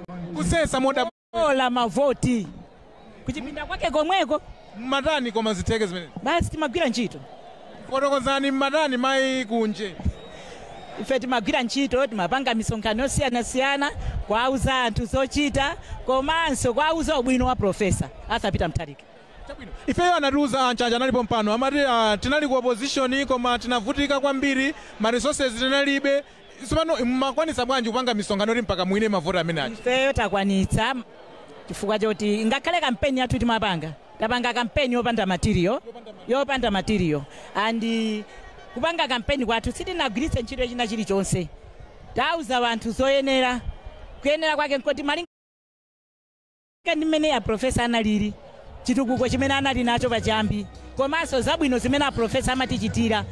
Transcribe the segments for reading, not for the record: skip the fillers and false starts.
Kusesa moda. Ola mavoti kuchipinda kwake komweko. Mmatani koma zitheke zimene? Basi timagwira ntchito. Fotokozani, mmatani, mayi Kunje? Ife timagwira ntchito, timapanga misonkhano yosiyanasiyana kwauza anthu zochita komanso kwauza ubwino wa Profesa Arthur Peter Mutharika. Chabwino. Ifeyo anatiuza anchanja analipo mpano, amati tinali ku opposition koma tinavutika kwambiri, ma resources tinalibe. Tsopano mmakwanisa bwanji kupanga misonkhano kuti mpaka mwine mavoti amene aja? Ifeyo takwanitsa chifukwa choti ngakhale kampeni yathu timapanga, tapanga kampeni yopanda material, yopanda material, and kupanga kampeni kwathu sitinagwiritse ntchito china chilichonse. Tauza anthu zoyenera, kuyenera kwake nkoti malinga ndi mmene ya profesa analili, chitukuko chimene anali nacho pachiyambi, komanso zabwino zimene aprofesa amatichitira,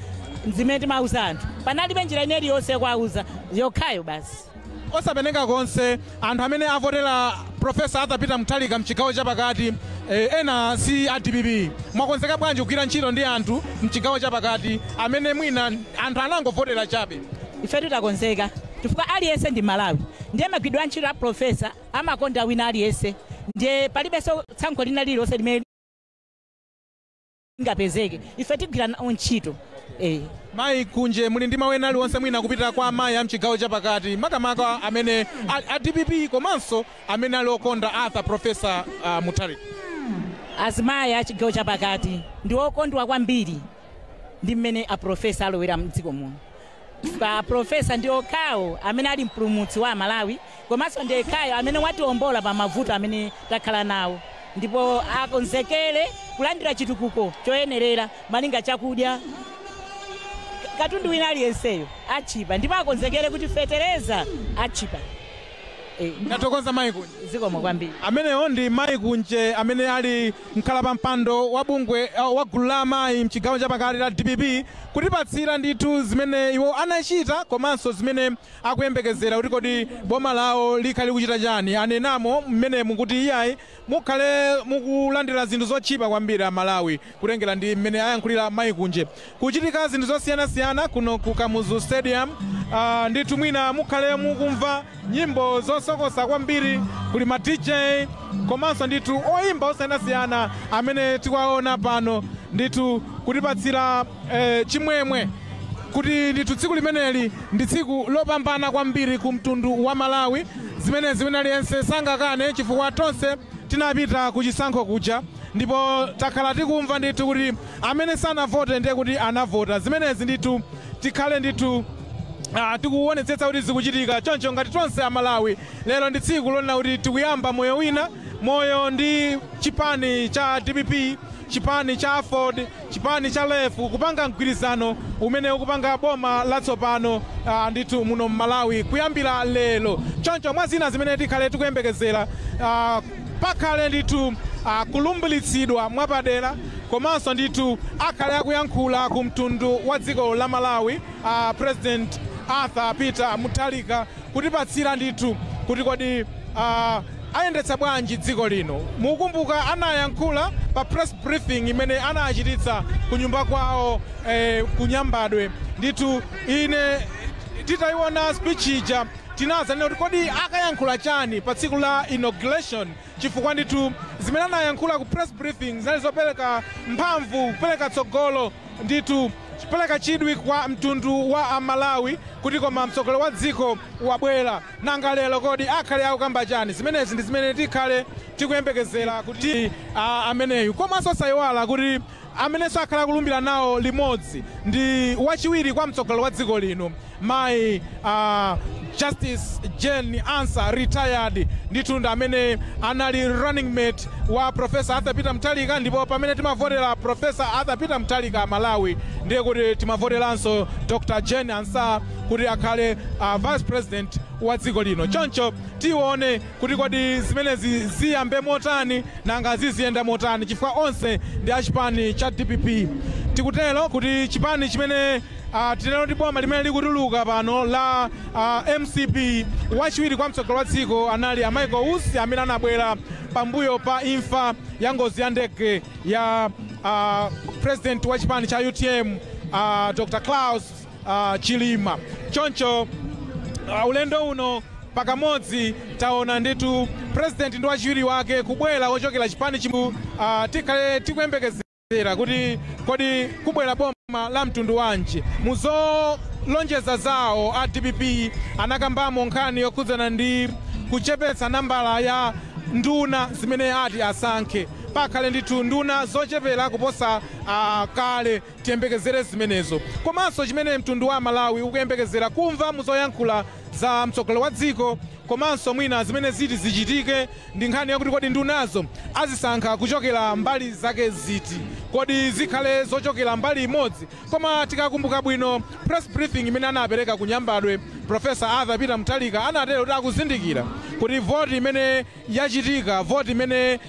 zimene timauza anthu. Panalibe njira ina iliyonse kwauza, yokhayo basi. Osapeneka konse, anthu amene avotera Profesa Arthur Peter Mutharika mchigawo chapakati, ena si a DPP. Mwakonzeka bwanji kugwira ntchito ndi anthu mchigawo chapakati amene mwina anthu anangovotera chabe? Ife titakonzeka chifukwa aliyense ndi Malawi, ndiye magwidwe a ntchito a profesa amakonda wina aliyense, ndiye palibenso tsankho lina lililonse limene lingapezeke. Ife tigwira nawo ntchito. Mayi Kunje, muli ndi mawu ena aliwonse mwina kupita kwa amayi a mchigawo chapakati, makamaka amene a DPP komanso amene ali okonda Arthur Profesa Mutharika? Azimayi a chigawo chapakati ndi okondwa kwambiri ndi mmene aprofesa alowera mdziko muno, chifukwa aprofesa ndi okhawo amene ali mpulumutsi wa Malawi, komanso ndi ekhayo amene watiwombola pa mavuto amene takhala nawo, ndipo akonzekere kulandira chitukuko choyenerera malinga chakudya, katundu wina aliyenseyo achipa, ndipo akonzekere kuti fetereza achipa. Ndathokoza, mayi Kunje. Zikomo kwambiri. Amenewo ndi mayi Kunje amene ali mkhala pa mpando wa bungwe wa gulu la amayi mchigawo chapakati la DPP, kutipatsira ndithu zimene iwo anachita komanso zimene akuyembekezera kuti kodi boma lawo likhale likuchita chani. Anenamo mmenemu kuti iyayi, mukhale mukulandira zinthu zotchipa kwambiri Amalawi, kutengera ndi mmene ayankhulira mayi Kunje. Kuchitika zinthu zosiyanasiyana kuno ku Kamuzu Stadium. Ndithu mwina mukhale mukumva nyimbo zosokosa kwambiri, kuli ma DJ komanso ndithu oyimba osiyanasiyana amene tikuwaona pano, ndithu kutipatsira chimwemwe kuti ndithu tsiku limeneli ndi tsiku lopambana kwambiri ku mtundu wa Malawi. Zimene zimene aliyense sangakane, chifukwa tonse tinapita ku chisankho kuja ndipo takhala tikumva ndithu kuti amene sanavote ndiye kuti anavota. Zimenezi ndithu tikhale ndithu tikuonetsetsa kuti zikuchitika choncho. Ngati tonse Amalawi, lero ndi tsiku lonena kuti tikuyamba moyo wina, moyo ndi chipani cha DPP, chipani cha AFORD, chipani cha LEF, kupanga mgwirizano umene ukupanga boma latsopano ndithu muno mMalawi kuyambira lero. Choncho mwa zina zimene tikhale tikuyembekezera, pakhale ndithu kulumbiritsidwa mwapadera, komanso ndithu akhale akuyankhula ku mtundu wa dziko la Malawi President Arthur Peter Mutharika, kutipatsira ndithu kuti kodi ayendetsa bwanji dziko lino. Mukumbuka anayankhula pa press briefing imene anachititsa ku nyumba kwawo ku Nyambadwe. Ndithu ine titayiona speech ija tinazanena kuti kodi akayankhula chani pa tsiku la inauguration, chifukwa ndithu zimene anayankhula ku press briefing zinali zopereka mphamvu, kupereka tsogolo, ndithu kupereka chidwi kwa mtundu wa Amalawi kuti koma mtsogoleri wa dziko wabwera, nanga lero kodi akhale akukamba chani? Zimenezi ndi zimene tikhale tikuyembekezera kuti ameneyu, komanso sayiwala kuti amenenso akhala akulumbira nawo limodzi ndi wachiwiri kwa mtsogoleri wa dziko lino, mayi Justice Jane Ansah, retired, ndithu ndi amene anali running mate wa Professor Arthur Peter Mutharika. Ndipo pamene timavotera Professor Arthur Peter Mutharika Malawi, ndiye kuti timavoteranso Dr Jane Ansah kuti akhale vice president wa dziko lino. Choncho tione kuti kodi zimenezi ziyambe motani, nanga ziziyenda motani, chifukwa onse ndi achipani cha DPP. Tikutero kuti chipani chimene tinena kuti boma limene likutuluka pano la MCP, wachiwiri kwa mtsogoleri wa dziko anali a Michael Usi amene anabwera pambuyo pa imfa ya ngozi ya ndege ya president wa chipani cha UTM, Dr Klaus Chilima. Choncho ulendo uno Pakamodzi taona ndithu president ndi wachiwiri wake kubwera ochokera chipani chimu. Tikhale tikuyembekezera kuti kodi kubwera boma la mtundu wanji. Muzolonjeza zawo a DPP anakambamo nkhani yokhudzana ndi kuchepetsa nambala ya nduna zimene ati asankhe. Pakhale ndithu nduna zochepera kuposa kale, tiyembekezere zimenezo. Komanso chimene mtundu wa Malawi ukuyembekezera kumva muzoyankhula za mtsogoleri wa dziko, komanso mwina zimene ziti zichitike, ndi nkhani yakuti kodi ndunazo azisankha kuchokera mbali zake ziti? Kodi zikhale zochokera mbali imodzi? Koma tikakumbuka bwino press briefing imene anapereka ku Nyambadwe, Professor Arthur Peter Mutharika anatero kuti akuzindikira kuti voti imene yachitika, voti imene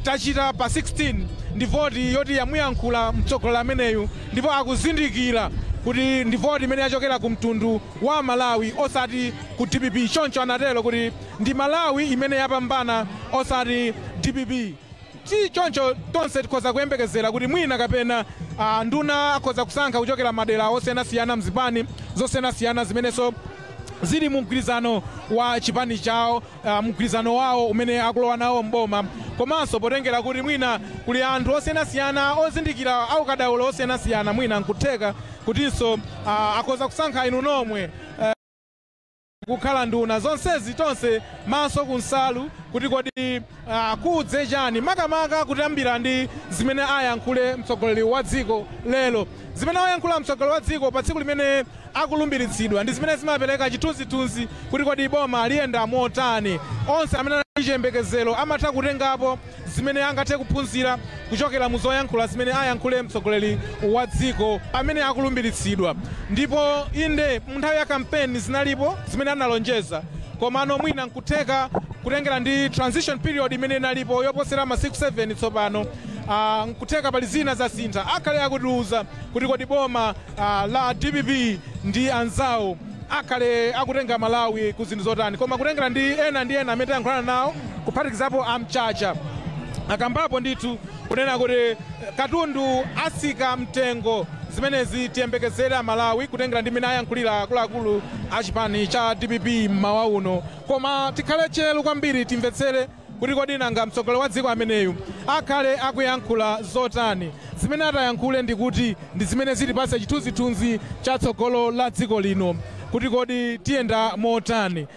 tachita pa 16, ndi voti yoti yamuyankhula mtsogoleri ameneyu, ndipo akuzindikira kuti ndi voti imene yachokera ku mtundu wa Malawi, osati ku DPP. Choncho anatero kuti ndi Malawi imene yapambana, osati DPP. Choncho tonse tikhoza kuyembekezera kuti mwina kapena nduna akhoza kusankha kuchokera madera osiyanasiyana, mzipani zosiyanasiyana zimenenso zili mu mgwirizano wa chipani chawo, mgwirizano wawo umene akulowa nawo mboma. Komanso potengera kuti mwina kuli anthu osiyanasiyana ozindikira aukadaulo osiyanasiyana, mwina nkutheka kutinso akhoza kusankha inu nomwe kukhala nduna. Zonsezi tonse maso kunsalu kuti kodi kudze chani, makamaka kutambira ndi zimene ayankhule mtsogoleri wa dziko lero. Zimene ayankhula mtsogoleri wa dziko pa tsiku limene akulumbiritsidwa ndi zimene zimapereka chithunzithunzi kuti kodi boma liyenda motani. Onse amene ali chiyembekezero amatha kutengapo zimene angathe kuphunzira kuchokera mu zoyankhula zimene ayankhule mtsogoleri wa dziko amene akulumbiritsidwa. Ndipo inde, mu nthawi ya kampeni zinalipo zimene analonjeza, komano mwina nkutheka kutengera ndi transition period imene inalipo yoposera masiku 7 tsopano, nkutheka pali zina zasintha. Akhale akutiuza kuti kodi boma la DPP ndi anzawo akhale akutenga Malawi ku zinthu zotani. Koma kutengera ndi ena ndi ena amene tayankhulana nawo, kuphatikizapo amchacha, akambapo ndithu kunena kuti katundu asika mtengo. Zimenezi tiyembekezere Malawi kutengera ndi mmene ayankhulira akuluakulu a chipani cha DPP mmawa uno. Koma tikhale tcheru kwambiri, timvetsere kuti kodi nanga mtsogoleri wa dziko ameneyu akhale akuyankhula zotani. Zimene atayankhule ndikuti ndi zimene zitipatse chithunzithunzi cha tsogolo la dziko lino, kuti kodi tiyenda motani.